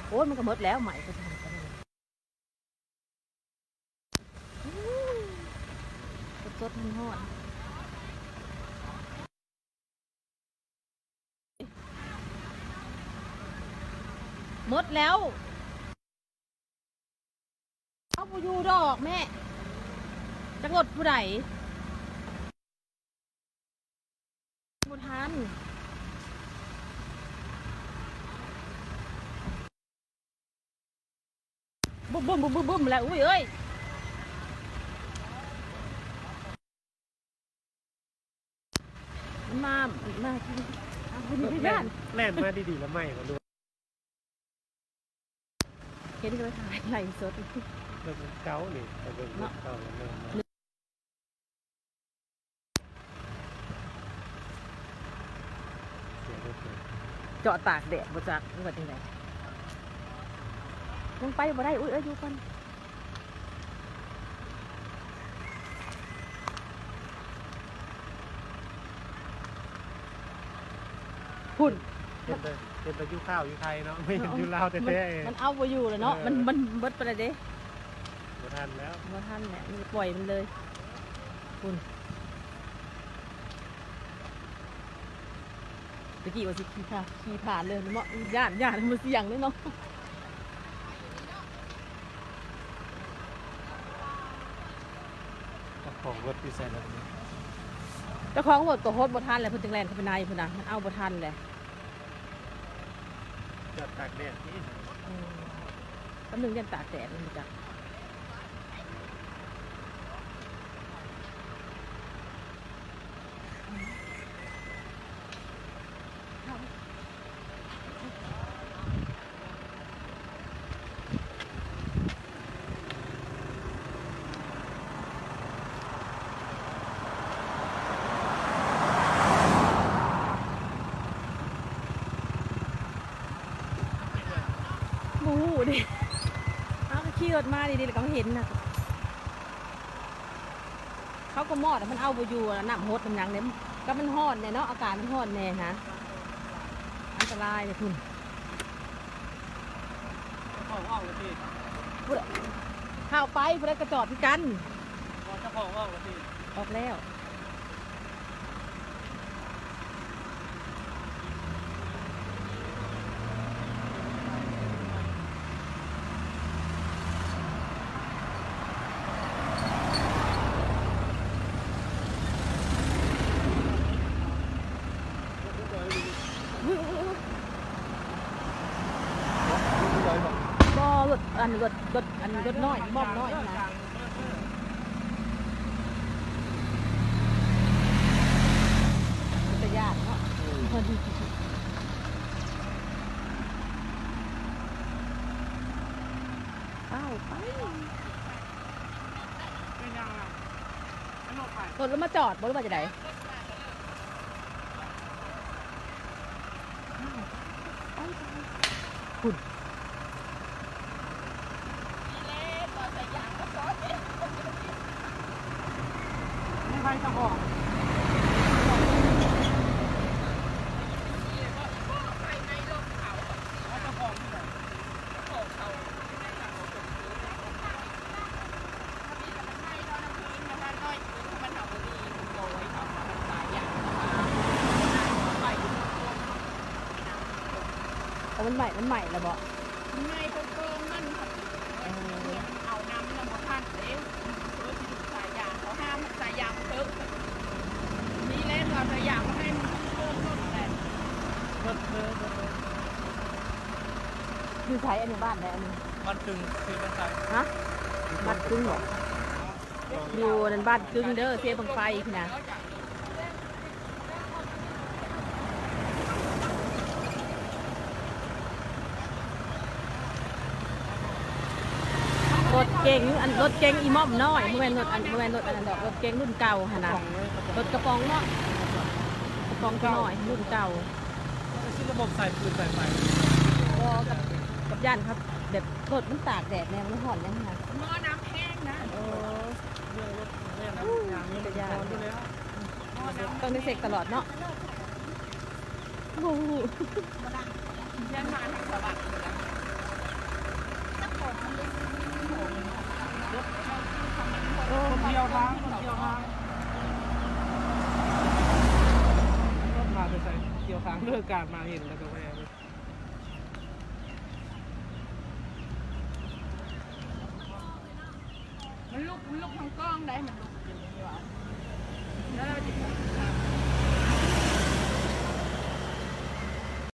ໂອ້ຍ ມັນກໍໝົດແລ້ວ ໃໝ່ກໍທັນກັນ ສົດໆ ຮ້ອນໆ ໝົດແລ້ວ. ເອົາບໍ່ຢູ່ດອກແມ່ ຈັກລົດຜູ້ໃດ ບໍ່ທັນ ບຶ້ມໆໆໆແລ້ວ ອຸ້ຍເອີຍ. ມາ ມາ ເອົາ ເພິ່ນຢ້ານ ແລ່ນມາດີໆ ແລ້ວໄໝ້ບໍ່ຮູ້ ເຫັນກໍໄປຖ່າຍໄລຟ໌ສົດ ເບິ່ງເກົ່ານີ້ ໄປເບິ່ງເກົ່າແລ້ວແລ່ນມາ ເຈາະຕາກແດດບໍ່ຈັກ ຫຼືວ່າຈັ່ງໃດ ຍັງໄປບໍ່ໄດ້ ອຸ້ຍເອີຍ ຢູ່ກ່ອນ. ພຸ້ນ ເຫັນແຕ່ ເຫັນແຕ່ຢູ່ຂ່າວຢູ່ໄທເນາະ ບໍ່ເຫັນຢູ່ລາວແທ້ໆ ມັນເອົາບໍ່ຢູ່ແລ້ວເນາະ ເອີ ມັນ ມັນເບິດໄປແລ້ວເດ້ ບໍ່ທັນແລ້ວ ບໍ່ທັນແຫຼະ ມັນປ່ອຍມັນເລີຍ ພຸ້ນ. ຕະກີ້ວ່າຊິຂີ່ຜ່ານ ຂີ່ຜ່ານເລີຍເນາະ ຢ້ານ ຢ້ານມັນສ່ຽງເລີຍເນາະ ເຈົ້າຂອງລົດຢູ່ໃສລະບັດນີ້ ເຈົ້າຂອງລົດກໍຫົດບໍ່ທັນແຫຼະ ເພິ່ນຈຶ່ງແລ່ນເຂົ້າໄປໃນພຸ້ນນະ ມັນເອົາບໍ່ທັນແຫຼະ ຈອດຕາກແດດນີ້ ອືມ ແປັບໜຶ່ງ ຢ້ານຕາກແດດ ມັນບໍ່ຈັກ. ບໍ່ຮູ້ເດ້ ເຮົາກໍຂີ່ລົດມາດີໆ ແລ້ວກໍມາເຫັນນະ ເຂົາກໍມອດ ມັນເອົາບໍ່ຢູ່ ນ້ຳຫົດນ້ຳຫຍັງເດ້ ກໍມັນຮ້ອນແດ່ເນາະ ອາກາດມັນຮ້ອນແດ່ນະ ອັນຕະລາຍເດ້ພຸ້ນ ເຈົ້າຂອງອອກແລ້ວຕິ ພຸ້ນ ເຂົ້າໄປ ຜູ້ໃດກໍຈອດຄືກັນ ເຈົ້າຂອງອອກແລ້ວຕິ ອອກແລ້ວ. ບໍ່ ລົດ ອັນ ລົດ ລົດ ອັນ ລົດນ້ອຍ ບ້ອມນ້ອຍນະ. ເປັນຕາຢ້ານເນາະ ອືມ ເອົາໄປ ເປັນຫຍັງລະ ລົດລະມາຈອດບໍ່ ຫຼືວ່າຈັ່ງໃດ? ພຸ້ນ ມີໃຜເຈົ້າຂອງ ເຈົ້າຂອງຢູ່ໃສ? ໂອ້ ມັນໄໝ້ ມັນໄໝ້ແລ້ວບໍ? ມັນໄໝ້ເຖິງເກີນມັນ ເອີ ເອົານ້ຳນຳບໍ່ທັນເດ້ ເພິ່ນຊິດູດສາຍຢາງ ເຂົາຫ້າມໃຫ້ສາຍຢາງເຖິງ ນີ້ແຫຼະ ເອົາສາຍຢາງມາໃຫ້ມັນເບິ່ງໂລດແຫຼະ ເບິດເລີຍ ເບິດເລີຍ. ຢູ່ໃສອັນນີ້ ບ້ານໃດອັນນີ້? ບ້ານຕຶງ ຄືບ້ານໃດ? ຮະ? ບ້ານຕຶງບໍ? ຢູ່ນັ້ນບ້ານກຶງເດີ ເຊບັ້ງໄຟພຸ້ນນະ. ລົດເກັງ ອັນ ລົດເກັງອີ່ໝ້ອມນ້ອຍ ບໍ່ແມ່ນລົດອັນ ບໍ່ແມ່ນລົດອັນນັ້ນດອກ ລົດເກັງລຸ້ນເກົ່າຫັ້ນນະ ລົດກະປ໋ອງເນາະ ກະປ໋ອງນ້ອຍລຸ້ນເກົ່າ. ຄືລະບົບສາຍຟືນສາຍໄຟ ບໍ່ ກັບ ກັບຢ້ານເຂົາແບບລົດມັນຕາກແດດແດ່ ມັນຮ້ອນແດ່ຫັ້ນນະ ໝໍ້ນ້ຳແພງນະ ເອີ ເລື່ອງລົດແມ່ນນະ ເປັນຕາຢ້ານ ຕ້ອງໄດ້ເຊັກຕະຫຼອດເນາະ ບໍ່ຮູ້ ຢ້ານມາທາງສະຫວັນພຸ້ນລະ. ຄົນທ່ຽວທາງ ຄົນທ່ຽວທາງ ລົດມາແຕ່ໃສ ທ່ຽວທາງ ເລີກການມາເຫັນແລ້ວກໍແວ່. ມັນລຸກ ມັນລຸກທາງກ້ອງໄດ໋ ມັນລຸກເປັນນີ້ຫວາ.